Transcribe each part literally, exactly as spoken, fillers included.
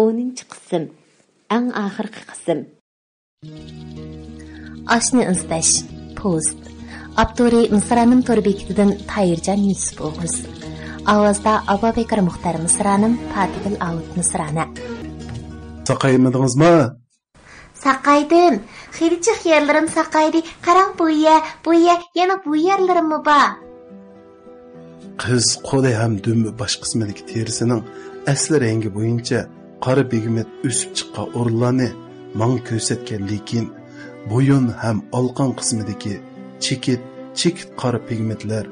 ئونىنچى قىسىم. ئەڭ ئاخىرقى قىسىم. ئاشنى ئىزدەش. پوۋېست. ئاپتورى مىسرانىم تور بېكىتىدىن تاھىرجان يۈسۈپ ئوغۇز. ئاۋازدا ئابابەكرى مۇختار مىسرانىم، پاتىگۈل ئاۋۇت مىسرانە. ساقايمىدىڭىزمۇ؟ ساقايدىم. خېلى جىق يەرلىرىم ساقايدى. قاراڭ، بۇ يەر، بۇ يەر، يەنە بۇ يەرلىرىممۇ بار. قىز قولى ھەم دۈمبە باش قىسمىدىكى تېرىسىنىڭ ئەسلى رەڭگى بويىچە قارا پىگمېنت ئۆسۈپ چىققان ئورۇنلارنى ماڭا كۆرسەتكەندىن كېيىن، بويۇن ھەم ئالقان قىسمىدىكى چېكىت، چېكىت قارا پىگمېنتلەر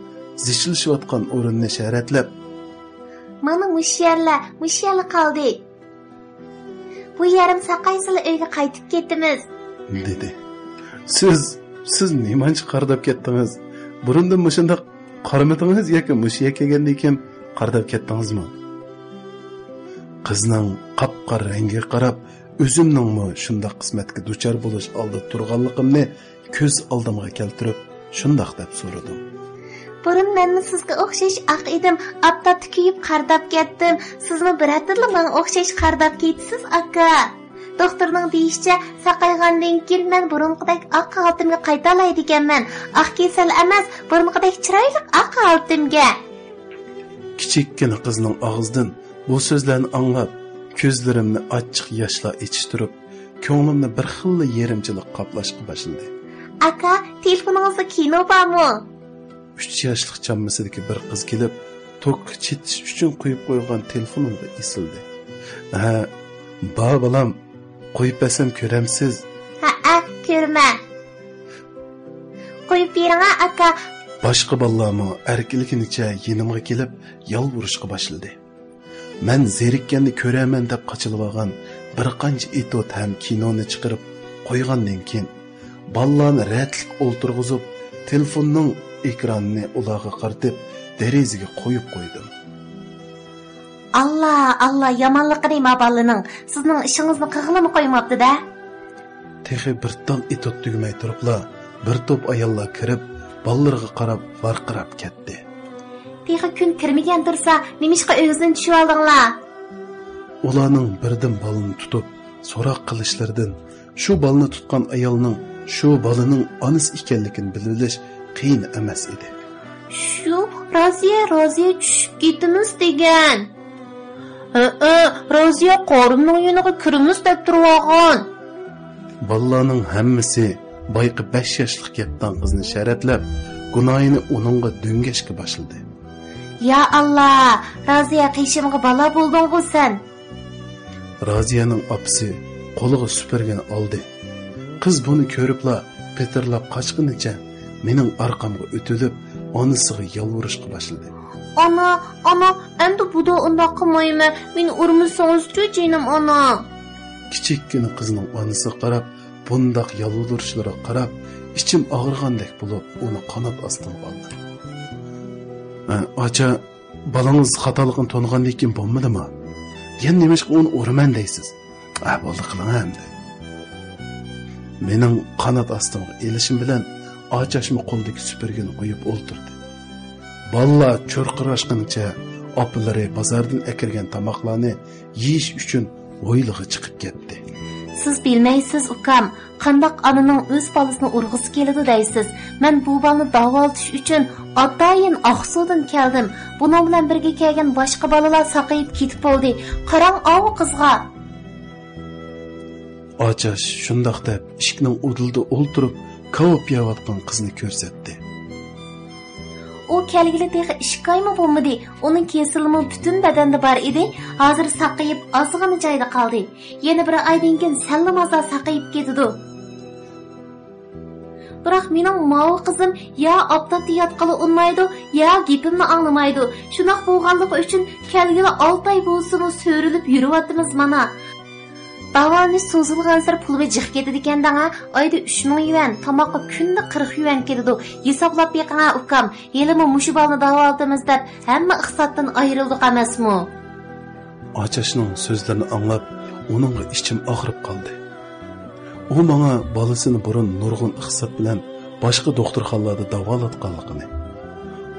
زىچلىشىۋاتقان ئورۇننى ئىشارەتلەپ، مانا مۇشۇ يەرلەر، مۇشۇ يەرلا قالدى. بۇ يېرىم ساقايسىلا ئۆيگە قايتىپ كېتىمىز، دېدى. سىز، سىز نېمانچە قارىداپ كەتتىڭىز؟ بۇرۇندىن مۇشۇنداق قارىمىدىڭىز ياكى مۇشۇ يەرگە كەلگەندىن كېيىن قارىداپ كەتتىڭىزمۇ؟ قىزنىڭ قاپقارا رەڭگىگە قاراپ، ئۆزۈمنىڭمۇ شۇنداق قىسمەتكە دۇچار بولۇش ئالدىدا تۇرغانلىقىمنى كۆز ئالدىمغا كەلتۈرۈپ، شۇنداق دەپ سورىدىم. بۇرۇن مەنمۇ سىزگە ئوخشاش ئاق ئىدىم، ئاپتاپتا كۆيۈپ قارىداپ كەتتىم. سىزمۇ بىر ھەپتىدىلا ماڭا ئوخشاش قارىداپ كېتىسىز، ئاكا. دوختۇرنىڭ دېيىشىچە، ساقايغاندىن كېيىن مەن بۇرۇنقىدەك ئاق ھالىتىمگە قايتالايدىكەنمەن. ئاق كېسەل ئەمەس، بۇرۇنقىدەك چىرايلىق ئاق ھالىتىمگە. كىچىككىنە قىزنىڭ ئاغزىدىن بۇ سۆزلەرنى ئاڭلاپ، كۆزلىرىمنى ئاچچىق ياشلار ئېچىشتۇرۇپ، كۆڭلۈمنى بىر خىللا يېرىمچىلىك قاپلاشقا باشلىدى. ئاكا، تېلېفونىڭىزدا كىنو بارمۇ؟ ئۈچ ياشلىق چاممىسىدىكى بىر قىز كېلىپ، توكقا چېتىش ئۈچۈن قويۇپ قويغان تېلېفونۇمغا ئېسىلدى. ھە، بار بالام، قويۇپ بەرسەم كۆرەمسىز؟ ھەئە، كۆرىمەن. قويۇپ بېرىڭە، ئاكا. باشقا بالىلارمۇ ئەركىلىگىنىچە يېنىمغا كېلىپ يالۋۇرۇشقا باشلىدى. مەن زېرىككەندە كۆرەرمەن دەپ قاچىلىۋالغان بىر قانچە ئېتيۇد ھەم كىنونى چىقىرىپ قويغاندىن كېيىن، بالىلارنى رەتلىك ئولتۇرغۇزۇپ، تېلېفوننىڭ ئېكرانىنى ئۇلارغا قارىتىپ، دېرىزىگە قويۇپ قويدۇم. ئاللا، ئاللا، يامانلىقى نېمە بالىنىڭ؟ سىزنىڭ ئىشىڭىزنى قىلغىلىمۇ قويماپتۇ-دە. تېخى بىر تال ئېتيۇد تۈگىمەي تۇرۇپلا، بىر توپ ئاياللار كىرىپ، بالىلىرىغا قاراپ ۋارقىراپ كەتتى. تېخى كۈن كىرمىگەن تۇرسا، نېمىشقا ئۆگزىنى چۈشۈۋالدىڭلار؟ ئۇلارنىڭ بىردىن بالىنى تۇتۇپ، سوراق قىلىشلىرىدىن، شۇ بالىنى تۇتقان ئايالنىڭ شۇ بالىنىڭ ئانىسى ئىكەنلىكىنى بىلىۋېلىش قىيىن ئەمەس ئىدى. شۇ رازىيە، رازىيە چۈشۈپ كېتىمىز دېگەن. ھەئە، رازىيە قارىمنىڭ يېنىغا كىرىمىز دەپ تۇرۇۋالغان. بالىلارنىڭ ھەممىسى بايىقى بەش ياشلىق يەتتە قىزنى شەرەتلەپ، گۇناھىنى ئۇنىڭغا دۆڭگەشكە باشلىدى. يا ئاللا، رازىيە، قېشىمغا بالا بولدۇڭغۇ سەن. رازىيەنىڭ ئاپىسى قولىغا سۈپۈرگىنى ئالدى. قىز بۇنى كۆرۈپلا پىتىرلاپ قاچقىنىچە مېنىڭ ئارقامغا ئۆتۈلۈپ، ئانىسىغا يالۋۇرۇشقا باشلىدى. ئانا، ئانا، ئەمدى بۇدا ئۇنداق قىلمايمەن، مېنى ئۇرمىسىڭىزچۇ جېنىم ئانا. كىچىككىنە قىزنىڭ ئانىسىغا قاراپ، بۇنداق يالۋۇرۇشلىرىغا قاراپ، ئىچىم ئاغرىغاندەك بولۇپ، ئۇنى قانات ئاستىمغا ئالدىم. ئە، ئاچا، بالىڭىز خاتالىقىنى تونۇغاندىن كېيىن بولمىدىمۇ؟ يەنە نېمىشقا ئۇنى ئۇرىمەن دەيسىز؟ ئە، بولدى، قىلىڭ ئەمدى. مېنىڭ قانات ئاستىمغا ئېلىشىم بىلەن ئاچاشمۇ قولىدىكى سۈپۈرگىنى قويۇپ ئولتۇردى. بالىلار چۇرقىراشقىنىچە ئاپىلىرى بازاردىن ئەكىرگەن تاماقلارنى يېيىش ئۈچۈن ھويلىغا چىقىپ كەتتى. سىز بىلمەيسىز، ئۇكام، قانداق ئانىنىڭ ئۆز بالىسىنى ئۇرغۇسى كېلىدۇ دەيسىز. مەن بۇ بالىنى داۋالىتىش ئۈچۈن ئاتايىن ئاقسۇدىن كەلدىم. بۇنىڭ بىلەن بىرگە كەلگەن باشقا بالىلار ساقىيىپ كېتىپ بولدى. قاراڭ ئاۋۇ قىزغا. ئاچاش شۇنداق دەپ ئىشىكنىڭ ئۇدۇلىدا ئولتۇرۇپ، كاۋاپ يەۋاتقان قىزنى كۆرسەتتى. ئۇ كەلگىلى تېخى ئىككى ئايمۇ بولمىدى. ئۇنىڭ كېسىلىمۇ پۈتۈن بەدەندە بار ئىدى. ھازىر ساقىيىپ، ئازغىنا جايدا قالدى. يەنە بىر ئايدىن كېيىن سەللا مازا ساقىيىپ كېتىدۇ. بىراق مېنىڭ ماۋۇ قىزىم يا ئاپتاپتا ياتقىلى ئۇنىمايدۇ، يا گېپىمنى ئاڭلىمايدۇ. شۇنداق بولغانلىقى ئۈچۈن كەلگىلى ئالتە ئاي بولسىمۇ سۆرىلىپ يۈرۈۋاتىمىز مانا. داۋالىنىش سوزۇلغانسېرى پۇلمۇ جىق كېتىدىكەن دەڭە. ئايدا ئۈچ مىڭ يۈەن، تاماققا كۈندە قىرىق يۈەن كېتىدۇ. ھېسابلاپ بېقىڭە ئۇكام، ھېلىمۇ مۇشۇ بالىنى داۋالىتىمىز دەپ ھەممە ئىقتىسادتىن ئايرىلدۇق ئەمەسمۇ؟ ئاچاشنىڭ سۆزلىرىنى ئاڭلاپ، ئۇنىڭغا ئىچىم ئاغرىپ قالدى. ئۇ ماڭا بالىسىنى بۇرۇن نۇرغۇن ئىقتىساد بىلەن باشقا دوختۇرخانىلاردا داۋالاتقانلىقىنى،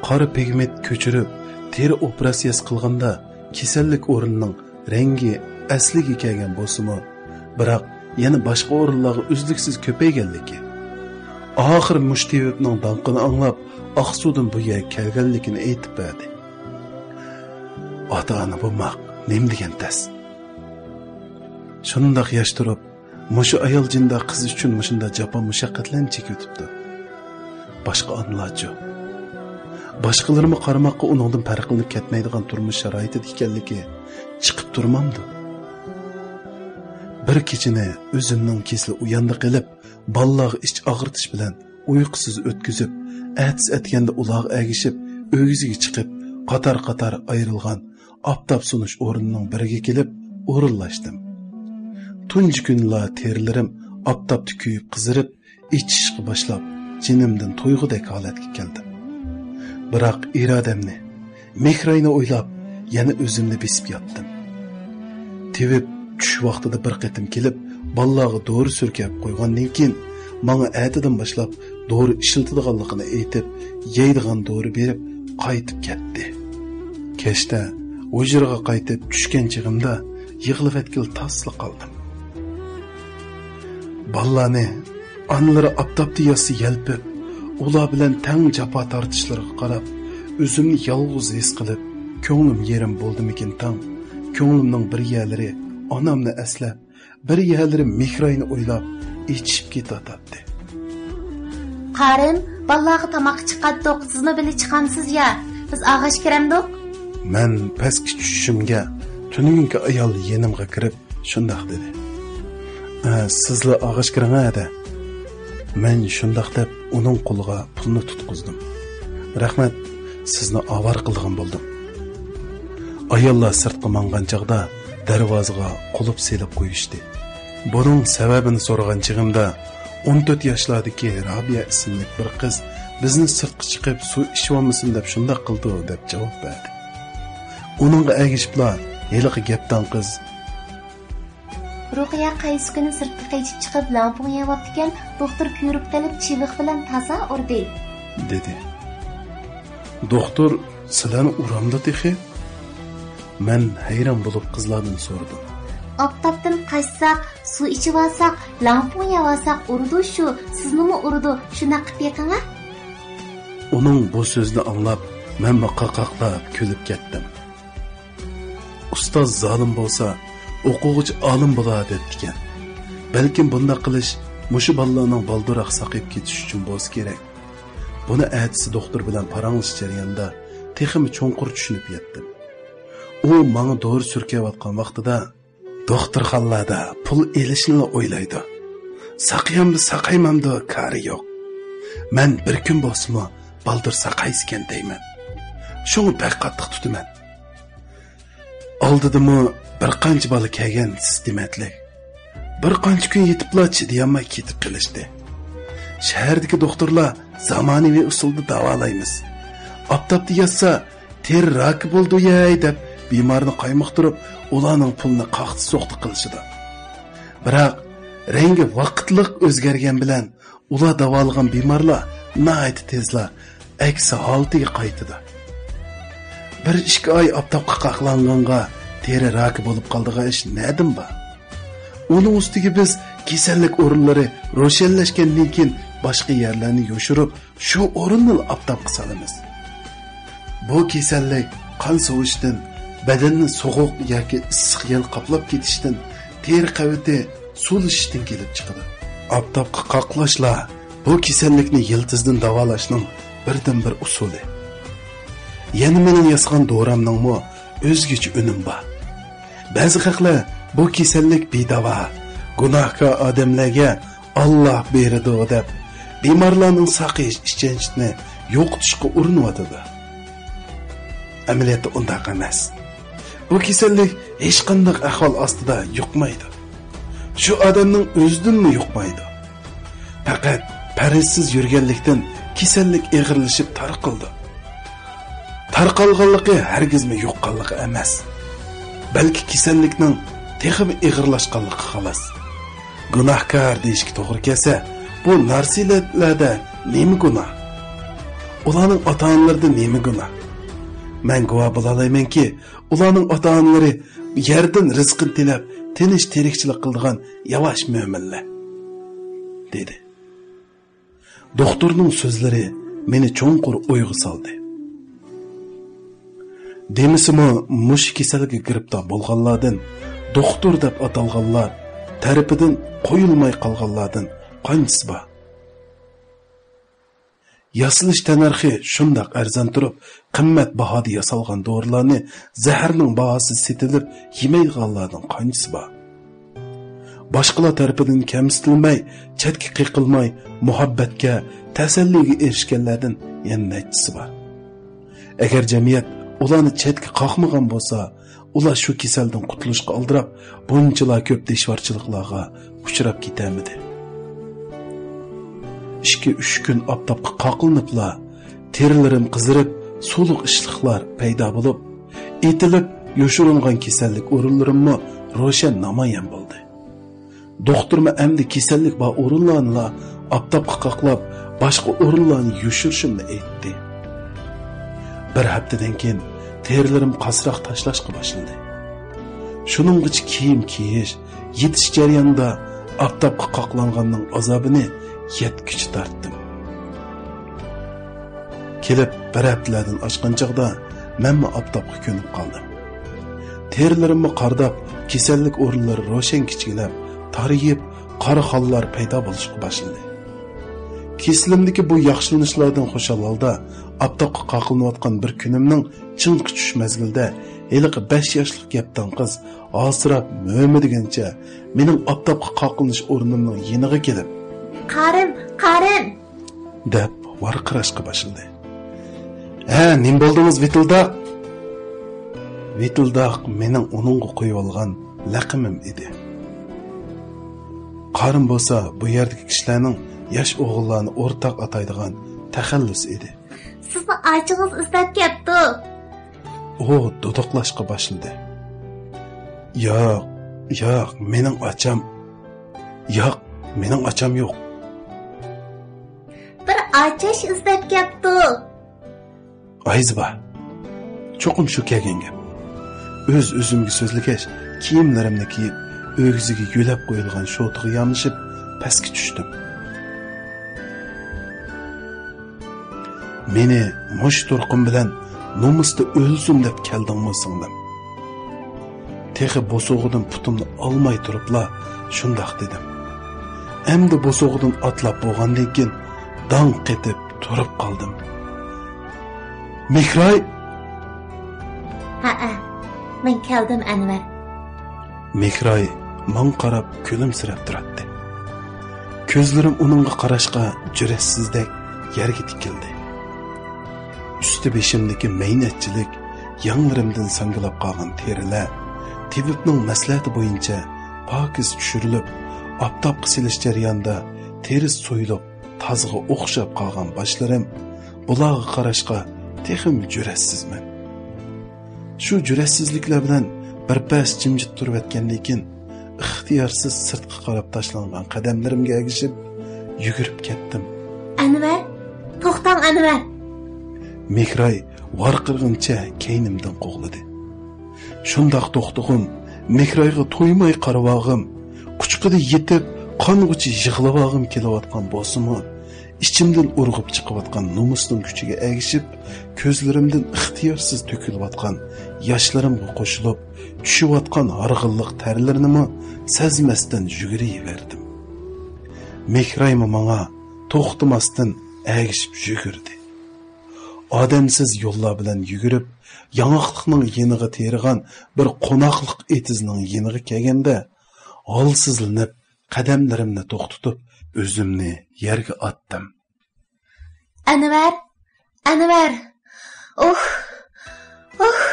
قارا پىگمېنت كۆچۈرۈپ، تېرە ئوپېراتسىيەسى قىلغاندا كېسەللىك ئورنىنىڭ رەڭگى ئەسلىگە كەلگەن بولسىمۇ، بىراق يەنە باشقا ئورۇنلارغا ئۈزلۈكسىز كۆپەيگەنلىكى، ئاخىر مۇشۇ تېۋىپنىڭ داڭقىنى ئاڭلاپ، ئاقسۇدىن بۇ يەرگە كەلگەنلىكىنى ئېيتىپ بەردى. ئاتا-ئانا بولماق نېمە دېگەن تەس! شۇنداق ياش تۇرۇپ، مۇشۇ ئايال جىندا قىز ئۈچۈن مۇشۇنداق جاپا مۇشەققەتلەرنى چېكىۋېتىپتۇ. باشقا ئانىلارچۇ؟ باشقىلىرىمۇ قارىماققا ئۇنىڭدىن پەرقلىنىپ كەتمەيدىغان تۇرمۇش شارائىتىدا ئىكەنلىكى چىقىپ تۇرمامدۇ؟ بىر كېچىنى ئۆزۈمنىڭ كېسىلى ئۇياندا قېلىپ، بالىلارغا ئىچ ئاغرىتىش بىلەن ئۇيقۇسىز ئۆتكۈزۈپ، ئەتىسى ئەتىگەندە ئۇلارغا ئەگىشىپ، ئۆگزىگە چىقىپ، قاتار-قاتار ئايرىلغان ئاپتاپ سۇنۇش ئورنىنىڭ بىرىگە كېلىپ ئورۇنلاشتىم. تۇنجى كۈنىلا تېرىلىرىم ئاپتاپتا كۆيۈپ قىزىرىپ، ئېچىشىشقا باشلاپ، جېنىمدىن تويغۇدەك ھالەتكە كەلدىم. بىراق ئىرادەمنى، مېھراينى ئويلاپ، يەنە ئۆزۈمنى بېسىپ ياتتىم. تېۋىپ چۈش ۋاقتىدا بىر قېتىم كېلىپ، بالىلارغا دورا سۈركەپ قويغاندىن كېيىن، ماڭا ئەتىدىن باشلاپ دورا ئىشلىتىدىغانلىقىنى ئېيتىپ، يەيدىغان دورا بېرىپ، قايتىپ كەتتى. كەچتە ھۇجرىغا قايتىپ چۈشكەن چېغىمدا يىغلىۋەتكىلى تاسلا قالدىم. بالىلارنى ئانىلىرى ئاپتاپتا ياتسا يەلپۈپ، ئۇلار بىلەن تەڭ جاپا تارتىشلىرىغا قاراپ، ئۆزۈمنى يالغۇز ھېس قىلىپ، كۆڭلۈم يېرىم بولدىمىكىن تاڭ، كۆڭلۈمنىڭ بىر يەرلىرى ئانامنى ئەسلەپ، بىر يەرلىرى مېھراينى ئويلاپ ئېچىشىپ كېتىۋاتاتتى. قارىم، بالىلارغا تاماققا چىقاتتۇق، سىزمۇ بىللە چىقامسىز يا؟ بىز ئاغاچ كىرەمدۇق؟ مەن پەسكە چۈشۈشۈمگە تۈنۈگۈنكى ئايال يېنىمغا كىرىپ شۇنداق دېدى. ئە، سىزلا ئاغاچ كىرىڭە ھەدە. مەن شۇنداق دەپ ئۇنىڭ قولىغا پۇلنى تۇتقۇزدۇم. رەھمەت، سىزنى ئاۋارە قىلىدىغان بولدۇم. ئاياللار سىرتقا ماڭغان چاغدا دەرۋازىغا قۇلۇپ سېلىپ قويۇشتى. بۇنىڭ سەۋەبىنى سورىغان چېغىمدا، ئون تۆت ياشلاردىكى رابىيە ئىسىملىك بىر قىز بىزنى سىرتقا چىقىپ سۇ ئىچىۋالمىسۇن دەپ شۇنداق قىلىدۇ دەپ جاۋاب بەردى. ئۇنىڭغا ئەگىشىپلا ھېلىقى گەپدان قىز، رۇقىيە قايسى كۈنى سىرتقا قېچىپ چىقىپ لەڭپۇڭ يەۋاپتىكەن، دوختۇر كۆرۈپ قېلىپ چىۋىق بىلەن تازا ئۇردى، دېدى. دوختۇر سىلەرنى ئۇرامدۇ تېخى؟ مەن ھەيران بولۇپ قىزلاردىن سورىدىم. ئاپتاپتىن قاچساق، سۇ ئىچىۋالساق، لەڭپۇڭ يەۋالساق ئۇرىدۇ شۇ، سىزنىمۇ ئۇرىدۇ، شۇنداق قىپ بېقىڭە. ئۇنىڭ بۇ سۆزىنى ئاڭلاپ، مەنمۇ قاقاقلاپ كۈلۈپ كەتتىم. ئۇستاز زالىم بولسا، ئوقۇغۇچى ئالىم بولا دەپتىكەن. بەلكىم بۇنداق قىلىش مۇشۇ بالىلارنىڭ بالدۇرراق ساقىيىپ كېتىشى ئۈچۈن بولسا كېرەك. بۇنى ئەتىسى دوختۇر بىلەن پاراڭلىشىش جەريانىدا تېخىمۇ چوڭقۇر چۈشىنىپ يەتتىم. ئۇ ماڭا دورا سۈركەۋاتقان ۋاقتىدا، دوختۇرخانىلاردا پۇل ئېلىشنىلا ئويلايدۇ. ساقىيامدۇ، ساقايمامدۇ كارى يوق. مەن بىر كۈن بولسىمۇ بالدۇر ساقايسىكەن دەيمەن. شۇڭا بەك قاتتىق تۇتىمەن. ئالدىدىمۇ بىر قانچە بالا كەلگەن سىستېماتىك. بىر قانچە كۈن يېتىپلا چىدىيالماي كېتىپ قېلىشتى. شەھەردىكى دوختۇرلار زامانىۋى ئۇسۇلدا داۋالايمىز، ئاپتاپتا ياتسا تېرە راكى بولىدۇ يەي دەپ بىمارنى قايمۇقتۇرۇپ، ئۇلارنىڭ پۇلىنى قاقتى-سوقتى قىلىشىدۇ. بىراق رەڭگى ۋاقىتلىق ئۆزگەرگەن بىلەن ئۇلار داۋالىغان بىمارلار ناھايىتى تېزلا ئەكس ھالىتىگە قايتىدۇ. بىر ئىككى ئاي ئاپتاپقا قاقلانغانغا تېرە راكى بولۇپ قالىدىغان ئىش نەدىن بار؟ ئۇنىڭ ئۈستىگە بىز كېسەللىك ئورۇنلىرى روشەنلەشكەندىن كېيىن باشقا يەرلەرنى يوشۇرۇپ، شۇ ئورۇننىلا ئاپتاپقا سالىمىز. بۇ كېسەللىك قان سۇۋۇشتىن، بەدەننى سوغۇق ياكى ئىسسىق يەل قاپلاپ كېتىشتىن، تېرە قەۋىتى سۇلىشىشتىن كېلىپ چىقىدۇ. ئاپتاپقا قاقلاشلا بۇ كېسەللىكنى يىلتىزدىن داۋالاشنىڭ بىردىنبىر ئۇسۇلى. يەنە مېنىڭ ياسىغان دورامنىڭمۇ ئۆزگىچە ئۈنۈمى بار. بەزى خەقلەر بۇ كېسەللىك بىداۋا، گۇناھكار ئادەملەرگە ئاللا بېرىدۇ دەپ، بىمارلارنىڭ ساقىيىش ئىشەنچىنى يوقىتىشقا ئۇرۇنۇۋاتىدۇ. ئەمەلىيەتتە ئۇنداق ئەمەس. بۇ كېسەللىك ھېچقانداق ئەھۋال ئاستىدا يۇقمايدۇ. شۇ ئادەمنىڭ ئۆزىدىنمۇ يۇقمايدۇ. پەقەت پەرھىزسىز يۈرگەنلىكتىن كېسەللىك ئېغىرلىشىپ تارقىلىدۇ. تارقالغانلىقى ھەرگىزمۇ يۇققانلىقى ئەمەس، بەلكى كېسەللىكنىڭ تېخىمۇ ئېغىرلاشقانلىقى خالاس. گۇناھكار دېيىشكە توغرا كەلسە، بۇ نارسىلەردە نېمە گۇناھ؟ ئۇلارنىڭ ئاتا-ئانىلىرىدا نېمە گۇناھ؟ مەن گۇۋاھ بولالايمەنكى، ئۇلارنىڭ ئاتا-ئانىلىرى يەردىن رىزقىنى تىلەپ، تىنچ تىرىكچىلىك قىلىدىغان ياۋاش مۆمىنلەر، دېدى. دوختۇرنىڭ سۆزلىرى مېنى چوڭقۇر ئويغا سالدى. دېمىسىمۇ، مۇشۇ كېسەلگە گىرىپتار بولغانلاردىن، دوختۇر دەپ ئاتالغانلار تەرىپىدىن قويۇلماي قالغانلاردىن قانچىسى بار؟ ياسىلىش تەننەرخى شۇنداق ئەرزان تۇرۇپ، قىممەت باھادا ياسالغان دورىلارنى زەھەرنىڭ باھاسىدا سېتىلىپ يېمەيدىغانلاردىن قانچىسى بار؟ باشقىلار تەرىپىدىن كەمسىتىلمەي، چەتكە قېقىلماي، مۇھەببەتكە، تەسەللىگە ئېرىشكەنلەردىن يەنە نەچچىسى بار؟ ئەگەر جەمئىيەت ئۇلارنى چەتكە قاقمىغان بولسا، ئۇلار شۇ كېسەلدىن قۇتۇلۇشقا ئالدىراپ، بۇنچىلا كۆپ دىشۋارچىلىقلارغا ئۇچراپ كېتەرمىدى؟ ئىككى-ئۈچ كۈن ئاپتاپقا قاقلىنىپلا، تېرىلىرىم قىزىرىپ، سۇلۇق ئىششىقلار پەيدا بولۇپ، ئېتىلىپ يوشۇرۇنغان كېسەللىك ئورۇنلىرىممۇ روشەن نامايان بولدى. دوختۇرمۇ ئەمدى كېسەللىك بار ئورۇنلارنىلا ئاپتاپقا قاقلاپ، باشقا ئورۇنلارنى يوشۇرۇشۇمنى ئېيتتى. بىر ھەپتىدىن كېيىن تېرىلىرىم قاسراق تاشلاشقا باشلىدى. شۇنىڭغىچە كىيىم كىيىش، يېتىش جەريانىدا ئاپتاپقا قاقلانغاننىڭ ئازابىنى يەتكۈچە تارتتىم. كېلىپ بىر ھەپتىلەردىن ئاشقان چاغدا مەنمۇ ئاپتاپقا كۆنۈپ قالدىم. تېرىلىرىممۇ قارداپ، كېسەللىك ئورۇنلىرى روشەن كىچىكلەپ، تارىيىپ، قارا خاللار پەيدا بولۇشقا باشلىدى. كېسىلىمدىكى بۇ ياخشىلىنىشلاردىن خۇشال ھالدا ئاپتاپقا قاقلىنىۋاتقان بىر كۈنۈمنىڭ چىڭقى چۈش مەزگىلىدە ھېلىقى بەش ياشلىق گەپدان قىز ھاسىراپ مۆمە دېگەنچە مېنىڭ ئاپتاپقا قاقلىنىش ئورنۇمنىڭ يېنىغا كېلىپ، «قارىم، قارىم!» دەپ ۋارقىراشقا باشلىدى. «ھە، نېمە بولدىڭىز، ۋىتىلداق؟» ۋىتىلداق مېنىڭ ئۇنىڭغا قويۇۋالغان لەقىمىم ئىدى. قارىم بولسا بۇ يەردىكى كىشىلەرنىڭ ياش ئوغۇللارنى ئورتاق ئاتايدىغان تەخەللۇسى ئىدى. «سىزنىڭ ئاچىڭىز ئىزدەپ كەپتۇ.» ئۇ دۇدۇقلاشقا باشلىدى. «ياق، ياق، مېنىڭ ئاچام، ياق، مېنىڭ ئاچام يوق.» «بىر ئاچاش ئىزدەپ كەپتۇ.» «ئايزىبا، چوقۇم شۇ كەلگەن گەپ.» ئۆز-ئۆزۈمگە سۆزلىگەچ، كىيىملىرىمنى كىيىپ، ئۆگزىگە يۆلەپ قويۇلغان شوتىغا يامىشىپ، پەسكە چۈشتۈم. «مېنى مۇشۇ تۇرقۇم بىلەن نومۇستا ئۆلسۇن دەپ كەلدىڭمۇ، سىڭلىم؟» تېخى بوسۇغىدىن پۇتۇمنى ئالماي تۇرۇپلا شۇنداق دېدىم. ئەمدى بوسۇغىدىن ئاتلاپ بولغاندىن كېيىن داڭ قېتىپ تۇرۇپ قالدىم. «مېھراي!» «ھەئە، مەن كەلدىم، ئەنۋەر.» مېھراي ماڭا قاراپ كۈلۈمسىرەپ تۇراتتى. كۆزلىرىم ئۇنىڭغا قاراشقا جۈرئەتسىزدەك يەرگە تىكىلدى. ئۈستى بېشىمدىكى مەينەتچىلىك، يەڭلىرىمدىن ساڭگىلاپ قالغان تېرىلەر تېبىپنىڭ مەسلىھەتى بويىچە پاكىز چۈشۈرۈلۈپ، ئاپتاپقا سېلىش جەريانىدا تېرىس سويۇلۇپ، تازغا ئوخشاپ قالغان باشلىرىم، بۇلارغا قاراشقا تېخىمۇ جۈرئەتسىزمەن. شۇ جۈرئەتسىزلىكلەر بىلەن بىر پەس جىمجىت تۇرۇۋەتكەندىن كېيىن، ئىختىيارسىز سىرتقا قاراپ تاشلانغان قەدەملىرىمگە ئەگىشىپ يۈگۈرۈپ كەتتىم. «ئەنۋەر، توختاڭ، ئەنۋەر!» مېھراي ۋارقىرىغىنىچە كەينىمدىن قوغلىدى. شۇنداق توختىغۇم، مېھرايغا تويماي قارىۋالغۇم، قۇچىقىدا يېتىپ، قانغۇچە يىغلىۋالغۇم كېلىۋاتقان بولسىمۇ، ئىچىمدىن ئۇرغۇپ چىقىۋاتقان نومۇسنىڭ كۈچىگە ئەگىشىپ، كۆزلىرىمدىن ئىختىيارسىز تۆكۈلۈۋاتقان ياشلىرىمغا قوشۇلۇپ، چۈشۈۋاتقان ھارغىنلىق تەرلىرىنىمۇ سەزمەستىن يۈگۈرۈۋەردىم. مېھرايمۇ ماڭا توختىماستىن ئەگىشىپ يۈگۈردى. ئادەمسىز يوللار بىلەن يۈگۈرۈپ، ياڭاقلىقنىڭ يېنىغا تېرىغان بىر قوناقلىق ئېتىزنىڭ يېنىغا كەلگەندە، ھالسىزلىنىپ، قەدەملىرىمنى توختىتىپ، ئۆزۈمنى يەرگە ئاتتىم. «ئەنۋەر! ئەنۋەر! ئۇھ! ئۇھ!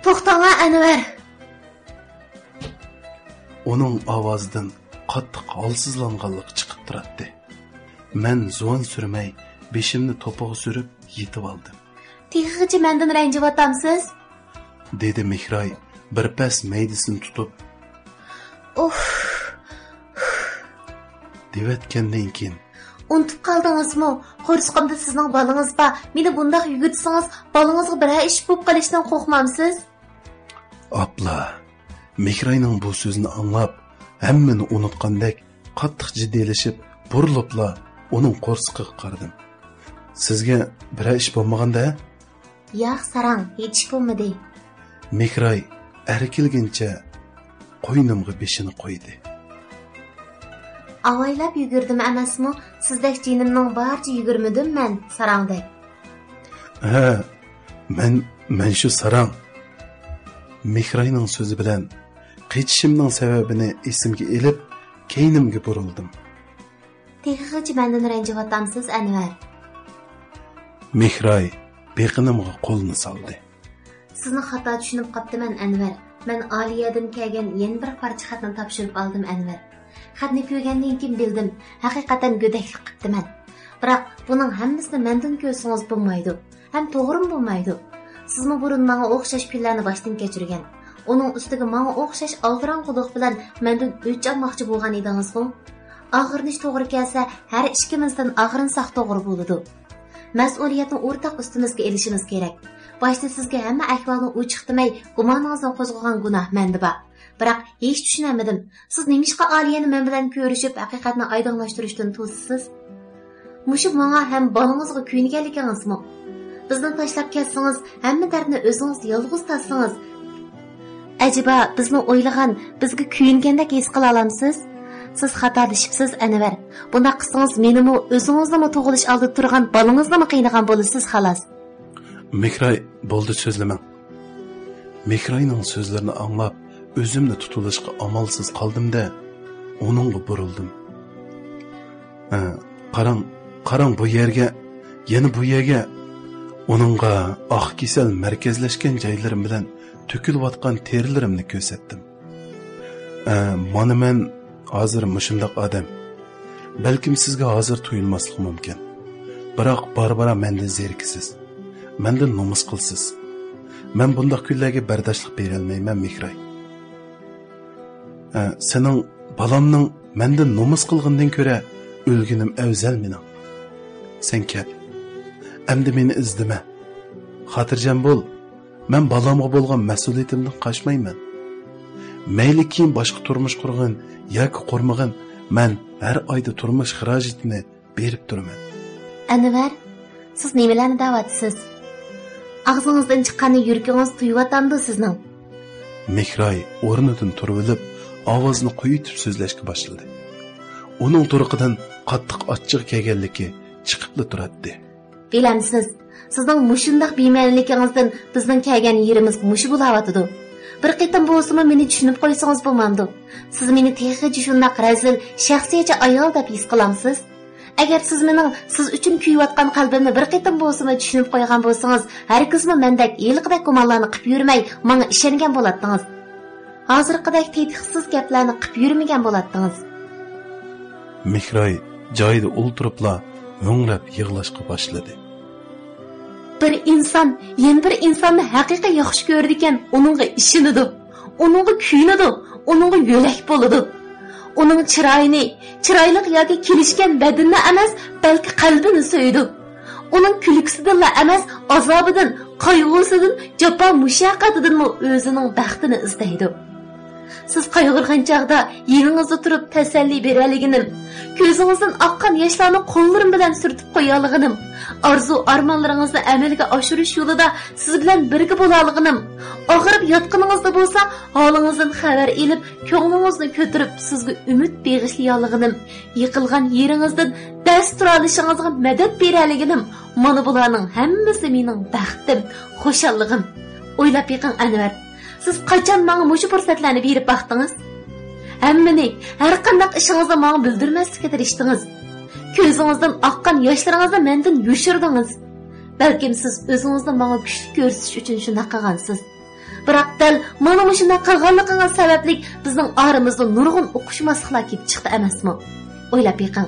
توختاڭا، ئەنۋەر!» ئۇنىڭ ئاۋازىدىن قاتتىق ھالسىزلانغانلىقى چىقىپ تۇراتتى. مەن زۇۋان سۈرمەي، بېشىمنى توپىغا سۈرۈپ يېتىۋالدىم. «تېخىغىچە مەندىن رەنجىۋاتامسىز؟» دېدى مېھراي بىر پەس مەيدىسىنى تۇتۇپ. «ئۇھ!» دېۋەتكەندىن كېيىن، «ئۇنتۇپ قالدىڭىزمۇ؟ قورسىقىمدا سىزنىڭ بالىڭىز بار. مېنى بۇنداق يۈگۈرتسىڭىز، بالىڭىزغا بىرەر ئىش بولۇپ قېلىشتىن قورقمامسىز؟» «ئاپلا، مېھراينىڭ بۇ سۆزىنى ئاڭلاپ، ھەممىنى ئۇنتقاندەك قاتتىق جىددىيلىشىپ، بۇرۇلۇپلا ئۇنىڭ قورسىقىغا قارىدىم. سىزگە بىرەر ئىش بولمىغاندا؟ ياق، ساراڭ، ھېچ ئىش بولمىدى. مېھراي ئەركىلگىنىچە قوينۇمغا بېشىنى قويدى. ئاۋايلاپ يۈگۈردۈم ئەمەسمۇ؟ سىزدەك جېنىمنىڭ بارىچە يۈگۈرمىدىم مەن ساراڭدەك. ھە، مەن، مەن شۇ ساراڭ. مېھراينىڭ سۆزى بىلەن قېچىشىمنىڭ سەۋەبىنى ئېسىمگە ئېلىپ، كەينىمگە بۇرۇلدۇم. تېخىغىچە مەندىن رەنجىۋاتامسىز، ئەنۋەر؟ مېھراي بېقىنىمغا قولىنى سالدى. سىزنى خاتا چۈشىنىپ قاپتىمەن، ئەنۋەر. مەن ئالىيەدىن كەلگەن يەنە بىر پارچە خەتنى تاپشۇرۇپ ئالدىم، ئەنۋەر. خەتنى كۆرگەندىن كېيىن بىلدىم، ھەقىقەتەن گۆدەكلىك قىپتىمەن. بىراق بۇنىڭ ھەممىسىنى مەندىن كۆرسىڭىز بولمايدۇ. ھەم توغرىمۇ بولمايدۇ. سىزمۇ بۇرۇن ماڭا ئوخشاش كۈنلەرنى باشتىن كەچۈرگەن. ئۇنىڭ ئۈستىگە ماڭا ئوخشاش ئالدىراڭغۇلۇق بىلەن مەندىن ئۆچ ئالماقچى بولغان ئىدىڭىزغۇ؟ ئاغرىنىش توغرا كەلسە، ھەر ئىككىمىزدىن ئاغرىنساق توغرا بولىدۇ. مەسئۇلىيەتنى ئورتاق ئۈستىمىزگە ئېلىشىمىز كېرەك. باشتا سىزگە ھەممە ئەھۋالنى ئوچۇق دېمەي، گۇمانىڭىزنى قوزغىغان گۇناھ مەندە بار. بىراق ھېچ چۈشىنەلمىدىم. سىز نېمىشقا ئالىيەنى مەن بىلەن كۆرۈشۈپ، ھەقىقەتنى ئايدىڭلاشتۇرۇشتىن توسىسىز؟ مۇشۇ ماڭا ھەم بالىڭىزغا كۆيۈنگەنلىكىڭىزمۇ؟ بىزنى تاشلاپ كەتسىڭىز، ھەممە دەردنى ئۆزىڭىز يالغۇز تارتسىڭىز. ئەجەبا، بىزنى ئويلىغان، بىزگە كۆيۈنگەندەك ھېس قىلالامسىز؟ سىز خاتالىشىپسىز، ئەنۋەر. بۇنداق قىلسىڭىز، مېنىمۇ، ئۆزىڭىزنىمۇ تۇغۇلۇش ئالدىدا تۇرغان بالىڭىزنىمۇ قىينىغان بولىسىز، خالاس. مېھراي، بولدى، سۆزلىمەڭ. مېھراينىڭ سۆزلىرىنى ئاڭلاپ، ئۆزۈمنى تۇتۇۋېلىشقا ئامالسىز قالدىم-دە، ئۇنىڭغا بۇرۇلدۇم. ھە، قاراڭ، قاراڭ بۇ يەرگە، يەنە بۇ يەرگە. ئۇنىڭغا ئاق كېسەل مەركەزلەشكەن جايلىرىم بىلەن تۆكۈلۈۋاتقان تېرىلىرىمنى كۆرسەتتىم. ئە، مانا مەن ھازىر مۇشۇنداق ئادەم. بەلكىم سىزگە ھازىر تۇيۇلماسلىقى مۇمكىن. بىراق بارا-بارا مەندىن زېرىكىسىز. مەندىن نومۇس قىلىسىز. مەن بۇنداق كۈنلەرگە بەرداشلىق بېرەلمەيمەن، مېھراي. ئە، سېنىڭ بالامنىڭ مەندىن نومۇس قىلغىنىدىن كۆرە ئۆلگىنىم ئەۋزەل مېنىڭ. سەن كەت. ئەمدى مېنى ئىزدىمە. خاتىرجەم بول. مەن بالامغا بولغان مەسئۇلىيىتىمدىن قاچمايمەن. مەيلى كېيىن باشقا تۇرمۇش قۇرغىن ياكى قۇرمىغىن، مەن ھەر ئايدا تۇرمۇش خىراجىتىنى بېرىپ تۇرىمەن. ئەنۋەر، سىز نېمىلەرنى دەۋاتىسىز؟ ئاغزىڭىزدىن چىققاننى يۈرىكىڭىز تۇيۇۋاتامدۇ سىزنىڭ؟ مېھراي ئورنىدىن تۇرۇۋېلىپ، ئاۋازىنى قويۇتۇپ سۆزلەشكە باشلىدى. ئۇنىڭ تۇرقىدىن قاتتىق ئاچچىقى كەلگەنلىكى چىقىپلا تۇراتتى. بىلەمسىز، سىزنىڭ مۇشۇنداق بىمەنىلىكىڭىزدىن بىزنىڭ كەلگەن يېرىمىز مۇشۇ بولاۋاتىدۇ. بىر قېتىم بولسىمۇ مېنى چۈشىنىپ قويسىڭىز بولمامدۇ؟ سىز مېنى تېخىچە شۇنداق رەزىل، شەخسىيەتچى ئايال دەپ ھېس قىلامسىز؟ ئەگەر سىز مېنىڭ سىز ئۈچۈن كۆيۈۋاتقان قەلبىمنى بىر قېتىم بولسىمۇ چۈشىنىپ قويغان بولسىڭىز، ھەرگىزمۇ مەندەك ھېلىقىدەك گۇمانلارنى قىپ يۈرمەي، ماڭا ئىشەنگەن بولاتتىڭىز. ھازىرقىدەك تېتىقسىز گەپلەرنى قىپ يۈرمىگەن بولاتتىڭىز. مېھراي جايىدا ئولتۇرۇپلا ھۆڭرەپ يىغلاشقا باشلىدى. بىر ئىنسان يەنە بىر ئىنساننى ھەقىقىي ياخشى كۆرىدىكەن، ئۇنىڭغا ئىشىنىدۇ، ئۇنىڭغا كۆيۈنىدۇ، ئۇنىڭغا يۆلەك بولىدۇ. ئۇنىڭ چىرايىنى، چىرايلىق ياكى كېلىشكەن بەدىنىنى ئەمەس، بەلكى قەلبىنى سۆيىدۇ. ئۇنىڭ كۈلكىسىدىنلا ئەمەس، ئازابىدىن، قايغۇسىدىن، جاپا مۇشەققىتىدىنمۇ ئۆزىنىڭ بەختىنى ئىزدەيدۇ. سىز قايغۇرغان چاغدا يېنىڭىزدا تۇرۇپ تەسەللى بېرەلىگىنىم، كۆزىڭىزدىن ئاققان ياشلارنى قوللىرىم بىلەن سۈرتۈپ قويالىغىنىم، ئارزۇ ئارمانلىرىڭىزنى ئەمەلگە ئاشۇرۇش يولىدا سىز بىلەن بىرگە بولالىغىنىم، ئاغرىپ ياتقىنىڭىزدا بولسا ھالىڭىزدىن خەۋەر ئېلىپ، كۆڭلىڭىزنى كۆتۈرۈپ سىزگە ئۈمىد بېغىشلىيالىغىنىم، يىقىلغان يېرىڭىزدىن دەس تۇرالىشىڭىزغا مەدەت بېرەلىگىنىم، مانا بۇلارنىڭ ھەممىسى مېنىڭ بەختىم، خۇشاللىقىم. ئويلاپ بېقىڭ، ئەنۋەر، سىز قاچان ماڭا مۇشۇ پۇرسەتلەرنى بېرىپ باقتىڭىز؟ ھەممىنى، ھەرقانداق ئىشىڭىزنى ماڭا بىلدۈرمەسلىككە تىرىشتىڭىز. كۆزىڭىزدىن ئاققان ياشلىرىڭىزنى مەندىن يوشۇردىڭىز. بەلكىم سىز ئۆزىڭىزنى ماڭا كۈچلۈك كۆرسىتىش ئۈچۈن شۇنداق قىلغانسىز. بىراق دەل مانا مۇشۇنداق قىلغانلىقىڭىز سەۋەبلىك بىزنىڭ ئارىمىزدا نۇرغۇن ئۇقۇشماسلىقلار كېلىپ چىقتى ئەمەسمۇ؟ ئويلاپ بېقىڭ.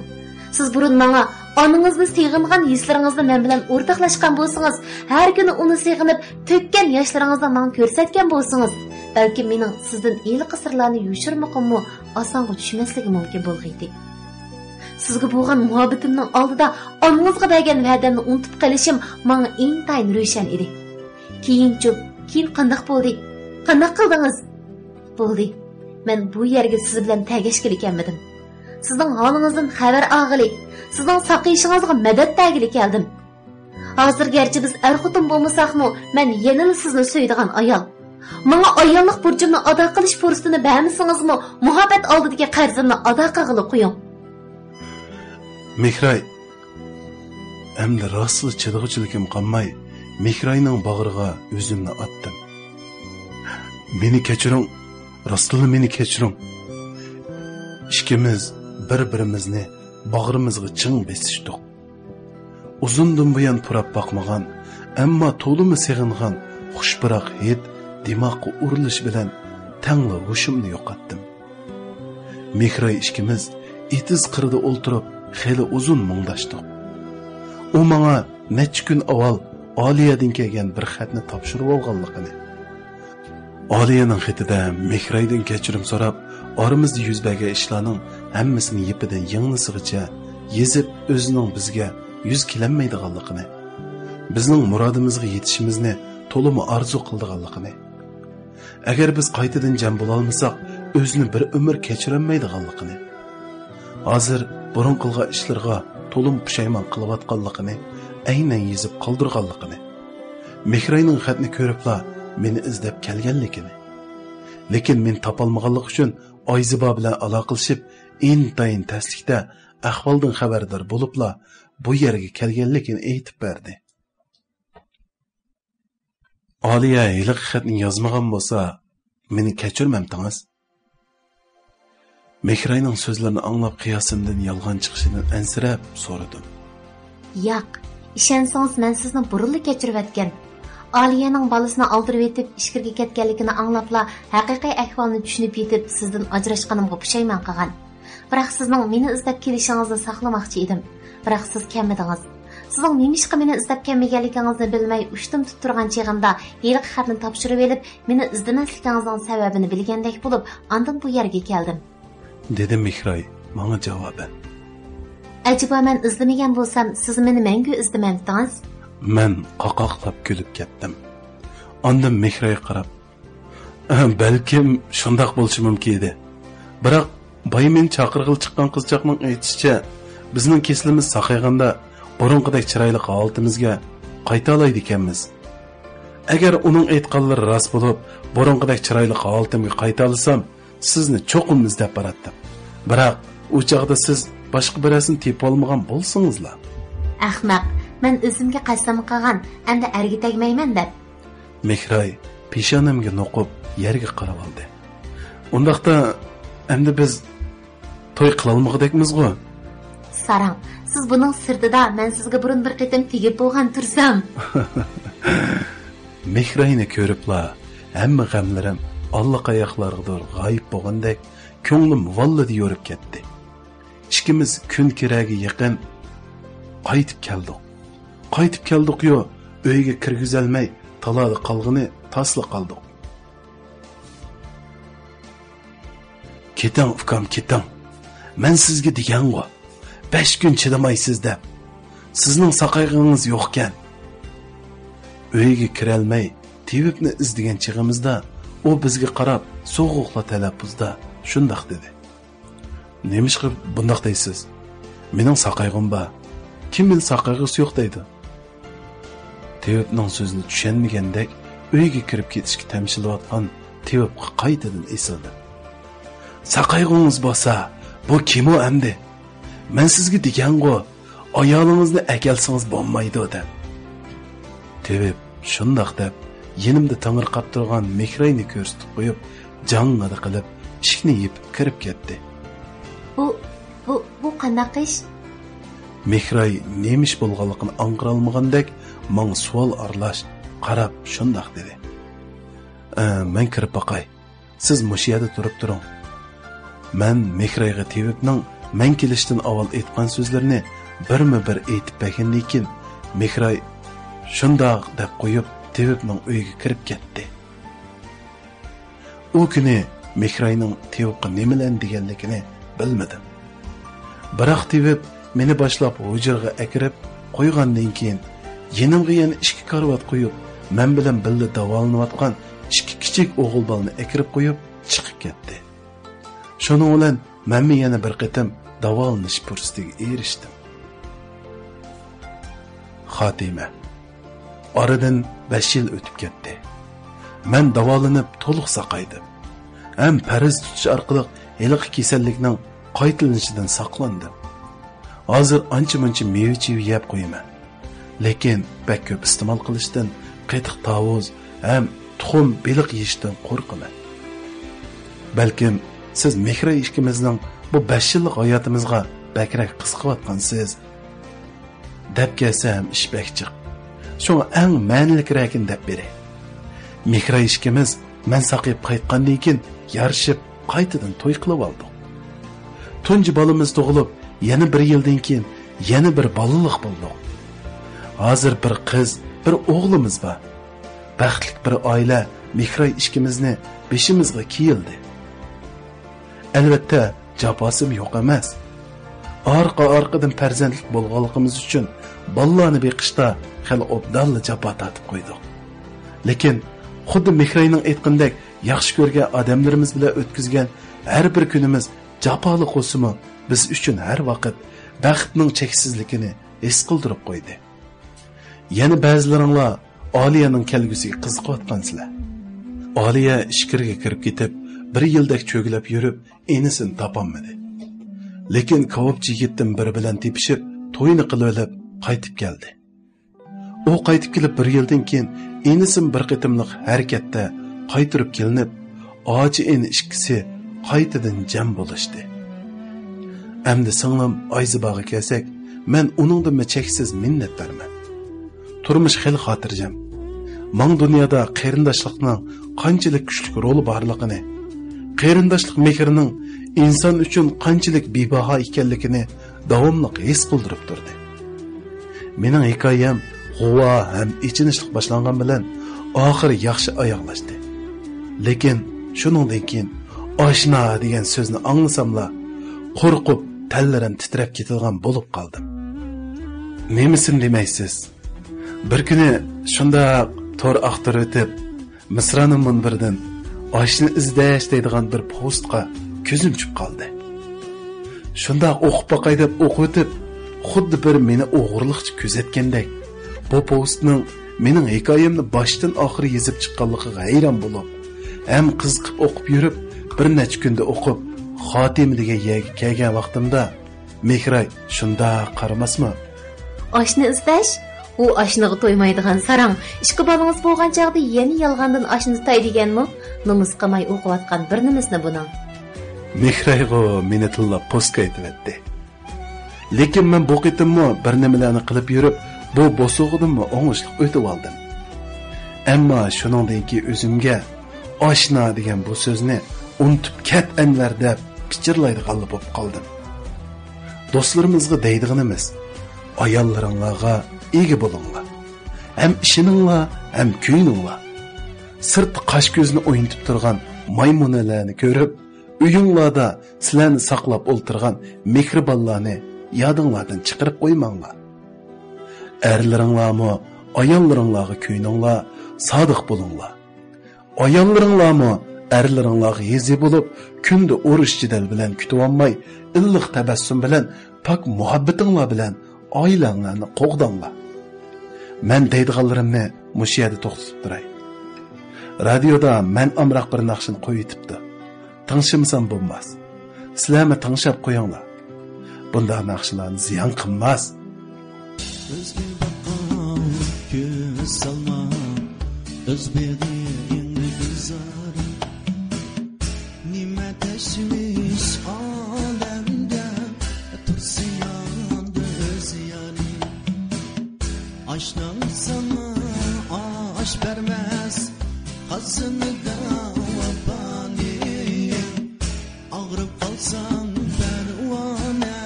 سىز بۇرۇن ماڭا ئانىڭىزنى سېغىنغان ھېسلىرىڭىزنى مەن بىلەن ئورتاقلاشقان بولسىڭىز، ھەر كۈنى ئۇنى سېغىنىپ تۆككەن ياشلىرىڭىزنى ماڭا كۆرسەتكەن بولسىڭىز، بەلكىم مېنىڭ سىزدىن ھېلىقى سىرلارنى يوشۇرمىقىممۇ ئاسانغا چۈشمەسلىكى مۇمكىن بولغىيدى. سىزگە بولغان مۇھەببىتىمنىڭ ئالدىدا ئانىڭىزغا بەرگەن ۋەدەمنى ئۇنتۇپ قېلىشىم ماڭا ئىنتايىن روشەن ئىدى. كېيىنچۇ، كېيىن قانداق بولدى؟ قانداق قىلدىڭىز؟ بولدى، مەن بۇ يەرگە سىز بىلەن تەگەشكىلى كەلمىدىم. سىزنىڭ ھالىڭىزدىن خەۋەر ئالغىلى، سىزنىڭ ساقىيىشىڭىزغا مەدەت بەرگىلى كەلدىم. ھازىر گەرچە بىز ئەر-خوتۇن بولمىساقمۇ، مەن يەنىلا سىزنى سۆيىدىغان ئايال. ماڭا ئاياللىق بۇرچۇمنى ئادا قىلىش پۇرسىتىنى بەرمىسىڭىزمۇ، مۇھەببەت ئالدىدىكى قەرزىمنى ئادا قىلغىلى قويۇڭ. مېھراي، ئەمدى راستلا چىدىغۇچىلىكىم قالماي، مېھراينىڭ باغرىغا ئۆزۈمنى ئاتتىم. مېنى كەچۈرۈڭ، راستلا مېنى كەچۈرۈڭ. ئىككىمىز بىر-بىرىمىزنى باغرىمىزغا چىڭ بېسىشتۇق. ئۇزۇندىن بۇيان پۇراپ باقمىغان، ئەمما تولىمۇ سېغىنغان خۇش پۇراق ھىد دىماغقا ئۇرۇلۇش بىلەن تەڭلا ھوشۇمنى يوقاتتىم. مېھراي ئىككىمىز ئېتىز قىرىدا ئولتۇرۇپ خېلى ئۇزۇن مۇڭداشتۇق. ئۇ ماڭا نەچچە كۈن ئاۋۋال ئالىيەدىن كەلگەن بىر خەتنى تاپشۇرۇۋالغانلىقىنى، ئالىيەنىڭ خېتىدە مېھرايدىن كەچۈرۈم سوراپ، ئارىمىزدا يۈز بەرگەن ئىشلارنىڭ ھەممىسىنى يىپىدىن يىڭنىسىغىچە يېزىپ، ئۆزىنىڭ بىزگە يۈز كېلەلمەيدىغانلىقىنى، بىزنىڭ مۇرادىمىزغا يېتىشىمىزنى تولىمۇ ئارزۇ قىلىدىغانلىقىنى، ئەگەر بىز قايتىدىن جەم بولالمىساق، ئۆزىنى بىر ئۆمۈر كەچۈرەلمەيدىغانلىقىنى، ھازىر بۇرۇن قىلغان ئىشلىرىغا تولىمۇ پۇشايمان قىلىۋاتقانلىقىنى ئەينەن يېزىپ قالدۇرغانلىقىنى، مېھراينىڭ خەتنى كۆرۈپلا مېنى ئىزدەپ كەلگەنلىكىنى، لېكىن مېنى تاپالمىغانلىقى ئۈچۈن ئايزىبا بىلەن ئالاقىلىشىپ، ئىنتايىن تەسلىكتە ئەھۋالدىن خەۋەردار بولۇپلا بۇ يەرگە كەلگەنلىكىنى ئېيتىپ بەردى. ئالىيە ھېلىقى خەتنى يازمىغان بولسا، مېنى كەچۈرمەمتىڭىز؟ مېھراينىڭ سۆزلىرىنى ئاڭلاپ، قىياسىمدىن يالغان چىقىشىدىن ئەنسىرەپ سورىدىم. ياق، ئىشەنسىڭىز، مەن سىزنى بۇرۇنلا كەچۈرۈۋەتكەن. ئالىيەنىڭ بالىسىنى ئالدۇرۇۋېتىپ، ئىچكىرىگە كەتكەنلىكىنى ئاڭلاپلا، ھەقىقىي ئەھۋالنى چۈشىنىپ يېتىپ، سىزدىن ئاجراشقىنىمغا پۇشايمان قىلغان. بىراق سىزنىڭ مېنى ئىزدەپ كېلىشىڭىزنى ساقلىماقچى ئىدىم. بىراق سىز كەلمىدىڭىز. سىزنىڭ نېمىشقا مېنى ئىزدەپ كەلمىگەنلىكىڭىزنى بىلمەي ئۇشتۇم تۇتتۇرغان چېغىمدا، ھېلىقى خەتنى تاپشۇرۇۋېلىپ، مېنى ئىزدىمەسلىكىڭىزنىڭ سەۋەبىنى بىلگەندەك بولۇپ، ئاندىن بۇ يەرگە كەلدىم. دېدى مېھراي ماڭا جاۋابەن. ئەجەبا مەن ئىزدىمىگەن بولسام، سىز مېنى مەڭگۈ ئىزدىمەمتىڭىز؟ مەن قاقاقلاپ كۈلۈپ كەتتىم. ئاندىن مېھرايغا قاراپ، بەلكىم شۇنداق بولۇشى مۇمكىن ئىدى. بىراق، بايا مېنى چاقىرغىلى چىققان قىزچاقنىڭ ئېيتىشىچە، بىزنىڭ كېسىلىمىز ساقايغاندا بۇرۇنقىدەك چىرايلىق ھالىتىمىزگە قايتالايدىكەنمىز. ئەگەر ئۇنىڭ ئېيتقانلىرى راست بولۇپ، بۇرۇنقىدەك چىرايلىق ھالىتىمگە قايتالىسام، سىزنى چوقۇم ئىزدەپ باراتتىم. بىراق، ئۇ چاغدا سىز باشقا بىرەرسىنى تېپىۋالمىغان بولسىڭىزلا. ئەخمەق، مەن ئۆزۈمگە قەسەم قىلغان، ئەمدى ئەرگە تەگمەيمەن دەپ. مېھراي پېشانەمگە نوقۇپ يەرگە قارىۋالدى. ئۇنداقتا ئەمدى بىز توي قىلالمىغۇدەكمىزغۇ؟ ساراڭ، سىز بۇنىڭ سىرتىدا مەن سىزگە بۇرۇن بىر قېتىم تېگىپ بولغان تۇرسام. مېھراينى كۆرۈپلا ھەممە غەملىرىم ئاللىقاياقلارغىدۇر غايىب بولغاندەك كۆڭلۈم ۋاللىدە يورۇپ كەتتى. ئىككىمىز كۈن كىرەرگە يېقىن قايتىپ كەلدۇق. قايتىپ كەلدۇقيۇ، ئۆيگە كىرگۈزەلمەي، تالادا قالغىنى تاسلا قالدۇق. كېتىڭ، ئۇكام، كېتىڭ. مەن سىزگە دېگەنغۇ، بەش كۈن چىدىمايسىز دەپ. سىزنىڭ ساقايغىنىڭىز يوقكەن. ئۆيگە كىرەلمەي، تېۋىپنى ئىزدىگەن چېغىمىزدا، ئۇ بىزگە قاراپ سوغۇقلا تەلەپپۇزدا شۇنداق دېدى. نېمىشقا بۇنداق دەيسىز؟ مېنىڭ ساقايغۇم بار. كىم مېنى ساقايغۇسى يوق دەيدۇ؟ تېۋىپنىڭ سۆزىنى چۈشەنمىگەندەك ئۆيگە كىرىپ كېتىشكە تەمشىلىۋاتقان تېۋىپقا قايتىدىن ئېسىلدىم. ساقايغۇڭىز بولسا، بۇ كىمۇ ئەمدى؟ مەن سىزگە دېگەنغۇ، ئايالىڭىزنى ئەكەلسىڭىز بولمايدۇ دەپ. تېۋىپ شۇنداق دەپ، يېنىمدا تېڭىرقاپ تۇرغان مېھراينى كۆرسىتىپ قويۇپ، جاڭڭىدە قىلىپ ئىشىكنى يېپىپ كىرىپ كەتتى. بۇ، بۇ، بۇ قانداق ئىش؟ مېھراي نېمە ئىش بولغانلىقىنى ئاڭقىرالمىغاندەك ماڭا سوئال ئارىلاش قاراپ شۇنداق دېدى. ئە، مەن كىرىپ باقاي. سىز مۇشۇ يەردە تۇرۇپ تۇرۇڭ. مەن مېھرايغا تېۋىپنىڭ مەن كېلىشتىن ئاۋۋال ئېيتقان سۆزلىرىنى بىرمۇ بىر ئېيتىپ بەرگەندىن كېيىن، مېھراي شۇنداق دەپ قويۇپ، تېۋىپنىڭ ئۆيىگە كىرىپ كەتتى. ئۇ كۈنى مېھراينىڭ تېۋىپقا نېمىلەرنى دېگەنلىكىنى بىلمىدىم. بىراق تېۋىپ مېنى باشلاپ ھۇجرىغا ئەكىرىپ قويغاندىن كېيىن، يېنىمغا يەنە ئىككى كارىۋات قويۇپ، مەن بىلەن بىللە داۋالىنىۋاتقان ئىككى كىچىك ئوغۇل بالىنى ئەكىرىپ قويۇپ، چىقىپ كەتتى. شۇنىڭ بىلەن مەنمۇ يەنە بىر قېتىم داۋالىنىش پۇرسىتىگە ئېرىشتىم. خاتىمە. ئارىدىن بەش يىل ئۆتۈپ كەتتى. مەن داۋالىنىپ تولۇق ساقايدىم. ھەم پەرھىز تۇتۇش ئارقىلىق ھېلىقى كېسەللىكنىڭ قايتىلىنىشىدىن ساقلاندىم. ھازىر ئانچە-مۇنچە مېۋە-چېۋە يەپ قويىمەن. لېكىن بەك كۆپ ئىستېمال قىلىشتىن قېتىق تاۋۇز ھەم تۇخۇم بېلىق يېيىشتىن قورقىمەن. بەلكىم سىز مېھراي ئىككىمىزنىڭ بۇ بەش يىللىق ھاياتىمىزغا بەكرەك قىزىقىۋاتقانسىز؟ دەپ كەلسەم ئىش بەك جىق. شۇڭا ئەڭ مەنىلىكرەكىنى دەپ بېرەي. مېھراي ئىككىمىز مەن ساقىيىپ قايتقاندىن كېيىن يارىشىپ قايتىدىن توي قىلىۋالدۇق. تۇنجى بالىمىز تۇغۇلۇپ، يەنە بىر يىلدىن كېيىن يەنە بىر بالىلىق بولدۇق. ھازىر بىر قىز، بىر ئوغلىمىز بار. بەختلىك بىر ئائىلە مېھراي ئىككىمىزنى بېشىمىزغا كىيىلدى. ئەلۋەتتە، جاپاسىمۇ يوق ئەمەس. ئارقا-ئارقىدىن پەرزەنتلىك بولغانلىقىمىز ئۈچۈن بالىلارنى بېقىشتا خېلى ئوبدانلا جاپا تارتىپ قويدۇق. لېكىن خۇددى مېھراينىڭ ئېيتقىنىدەك، ياخشى كۆرگەن ئادەملىرىمىز بىلەن ئۆتكۈزگەن ھەر بىر كۈنىمىز جاپالىق بولسىمۇ، بىز ئۈچۈن ھەر ۋاقىت بەختنىڭ چەكسىزلىكىنى ھېس قىلدۇرۇپ قويدى. يەنە بەزىلىرىڭلار ئالىيەنىڭ كەلگۈسىگە قىزىقىۋاتقانسىلەر. ئالىيە ئىچكىرىگە كىرىپ كېتىپ، بىر يىلدەك چۆگىلەپ يۈرۈپ، ئىنىسىنى تاپالمىدى. لېكىن كاۋاپچى يىگىتتىن بىرى بىلەن تېپىشىپ، تويىنى قىلىۋېلىپ قايتىپ كەلدى. ئۇ قايتىپ كېلىپ بىر يىلدىن كېيىن ئىنىسىمۇ بىر قېتىملىق ھەرىكەتتە قايتۇرۇپ كېلىنىپ، ئاچا ئىنى ئىككىسى قايتىدىن جەم بولۇشتى. ئەمدى سىڭلىم ئايزىباغا كەلسەك، مەن ئۇنىڭدىنمۇ چەكسىز مىننەتدارمەن. تۇرمۇش خېلى خاتىرجەم. ماڭا دۇنيادا قېرىنداشلىقنىڭ قانچىلىك كۈچلۈك رولى بارلىقىنى، قېرىنداشلىق مېھرىنىڭ ئىنسان ئۈچۈن قانچىلىك بىباھا ئىكەنلىكىنى داۋاملىق ھېس قىلدۇرۇپ تۇردى. مېنىڭ ھېكايەم غۇۋا ھەم ئېچىنىشلىق باشلانغان بىلەن، ئاخىرى ياخشى ئاياغلاشتى. لېكىن شۇنىڭدىن كېيىن «ئاشنا» دېگەن سۆزنى ئاڭلىساملا، قورقۇپ، تەنلىرىم تىترەپ كېتىدىغان بولۇپ قالدىم. نېمىسىنى دېمەيسىز؟ بىر كۈنى شۇنداق تور ئاختۇرۇۋېتىپ، مىسرانىم مۇنبىرىدىن «ئاشنا ئىزدەش» دەيدىغان بىر پوۋېستقا كۆزۈم چۈشۈپ قالدى. شۇنداق ئوقۇپ باقاي دەپ ئوقۇۋېتىپ، خۇددى بىر مېنى ئوغرىلىقچە كۆزەتكەندەك، بۇ پوۋېستنىڭ مېنىڭ ھېكايەمنى باشتىن ئاخىر يېزىپ چىققانلىقىغا ھەيران بولۇپ، ھەم قىزىقىپ ئوقۇپ يۈرۈپ، بىر نەچچە كۈندە ئوقۇپ، خاتىمە دېگەن يەرگە كەلگەن ۋاقتىمدا، مېھراي شۇنداق قارىماسمۇ؟ ئاشنا ئىزدەش؟ ئۇ ئاشنىغا تويمايدىغان ساراڭ، ئىككى بالىڭىز بولغان چاغدا يەنە يالغاندىن ئاشنا تاي دېگەنمۇ؟ نومۇس قىلماي ئوقۇۋاتقان بىر نېمىسىنى بۇنىڭ. مېھرايغۇ مېنى تىللاپ پوسكا ئېتىۋەتتى. لېكىن مەن بۇ قېتىممۇ بىر نېمىلەرنى قىلىپ يۈرۈپ، بۇ بوسۇغىدىنمۇ ئوڭۇشلۇق ئۆتۈۋالدىم. ئەمما شۇنىڭدىن كېيىن ئۆزۈمگە «ئاشنا» دېگەن بۇ سۆزنى ئۇنتۇپ كەت، ئەنۋەر، دەپ پىچىرلايدىغانلا بولۇپ قالدىم. دوستلىرىمىزغا دەيدىغىنىمىز، ئاياللىرىڭلارغا ئىگە بولۇڭلار. ھەم ئىشىنىڭلار، ھەم كۆيۈنۈڭلار. سىرتتا قاش-كۆزنى ئوينىتىپ تۇرغان مايمۇنىلەرنى كۆرۈپ، ئۆيۈڭلاردا سىلەرنى ساقلاپ ئولتۇرغان مېھرىبانلارنى يادىڭلاردىن چىقىرىپ قويماڭلار. ئەرلىرىڭلارمۇ ئاياللىرىڭلارغا كۆيۈنۈڭلار، سادىق بولۇڭلار. ئاياللىرىڭلارمۇ ئەرلىرىڭلارغا ھېزى بولۇپ، كۈندە ئۇرۇش-جېدەل بىلەن كۈتۈۋالماي، ئىللىق تەبەسسۇم بىلەن پاك مۇھەببىتىڭلار بىلەن ئائىلەڭلارنى قوغداڭلار. مەن دەيدىغانلىرىمنى مۇشۇ يەردە توختىتىپ تۇراي. رادىيودا مەن ئامراق بىر ناخشىنى قويۇۋېتىپتۇ. تىڭشىمىسام بولماس. سىلەرمۇ تىڭشاپ قويۇڭلار. بۇنداق ناخشىلارنى زىيان قىلماس. ئۆزگە باققان كۆز سالما، ئۆز بېغىڭنى گۈلزار. نېمە تەشۋىش ئالەمدە، تۇرسا ياندا ئۆز يارى. ئاشناڭ ساڭا ئاش بەرمەس، قازىنىدا ۋاپانى. ئاغرىپ قالساڭ پەرۋانە،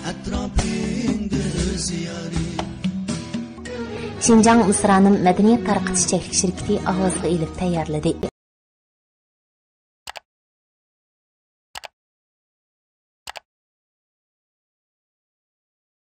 ئەتراپىڭدا ئۆز يارى. شىنجاڭ مىسرانىم مەدەنىيەت تارقىتىش چەكلىك شىركىتى ئاۋازغا ئېلىپ تەييارلىدى.